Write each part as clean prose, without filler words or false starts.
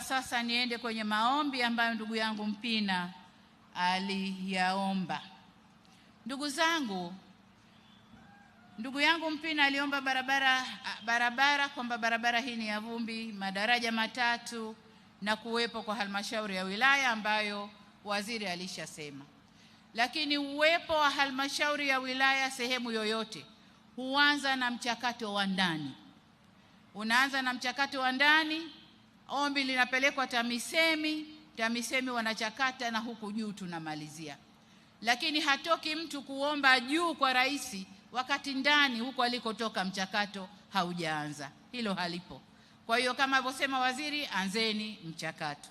sasa niende kwenye maombi ambayo ndugu yangu Mpina aliyaomba. Ndugu zangu, ndugu yangu Mpina aliomba barabara kwamba barabara hii ni ya vumbi, madaraja 3 na kuwepo kwa halmashauri ya wilaya ambayo waziri alishasema. Lakini uwepo wa halmashauri ya wilaya sehemu yoyote huanza na mchakato wa ndani. Unaanza na mchakato wa ndani, ombi linapelekwa TAMISEMI, TAMISEMI wanachakata na huku juu tunamalizia. Lakini hatoki mtu kuomba juu kwa rais wakati ndani huko alikotoka mchakato haujaanza. Hilo halipo. Kwa hiyo kama alivyosema waziri, anzeni mchakato.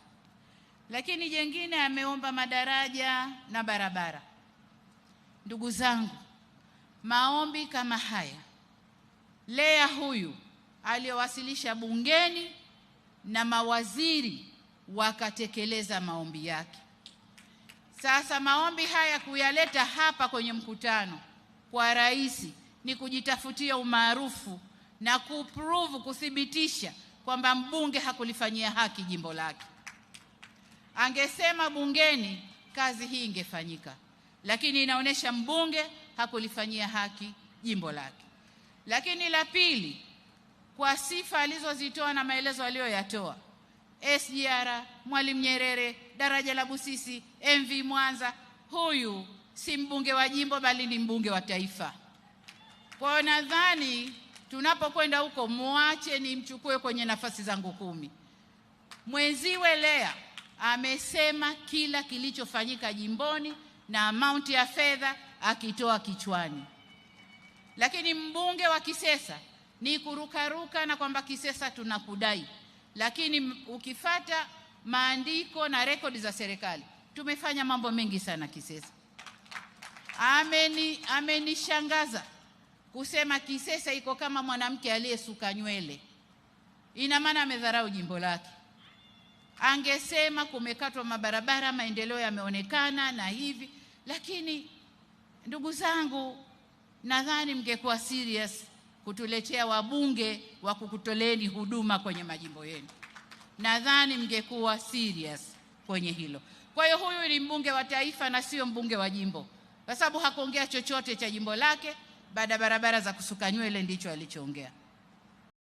Lakini jengine ameomba madaraja na barabara. Ndugu zangu, maombi kama haya Lea huyu aliyowasilisha bungeni na mawaziri wakatekeleza maombi yake. Sasa maombi haya kuyaleta hapa kwenye mkutano kwa rais ni kujitafutia umaarufu na kuprove, kuthibitisha kwamba mbunge hakulifanyia haki jimbo lake. Angesema bungeni kazi hii ingefanyika, lakini inaonesha mbunge hakulifanyia haki jimbo lake. Lakini la pili, kwa sifa alizozitoa na maelezo aliyoyatoa, SGR, Mwalimu Nyerere, daraja la Busisi, MV Mwanza, huyu si mbunge wa jimbo bali ni mbunge wa taifa. Kwa hiyo nadhani tunapokwenda huko muache nimchukue kwenye nafasi zangu 10. Mwenziwe Lea amesema kila kilichofanyika jimboni na amount ya fedha akitoa kichwani. Lakini mbunge wa Kisesa ni kurukaruka na kwamba Kisesa tunakudai. Lakini ukifata maandiko na rekodi za serikali, tumefanya mambo mengi sana Kisesa. Amenishangaza kusema Kisesa iko kama mwanamke aliyesuka nywele. Ina maana amedharau jimbo lake. Angesema kumekatwa mabarabara, maendeleo yameonekana na hivi. Lakini ndugu zangu, nadhani mngekuwa serious kutuletea wabunge wa kukutoleeni huduma kwenye majimbo yenu. Nadhani mngekuwa serious kwenye hilo. Kwa hiyo huyu ni mbunge wa taifa na sio mbunge wa jimbo, kwa sababu hakuongea chochote cha jimbo lake. Baada barabara za kusuka nywele ndicho alichoongea.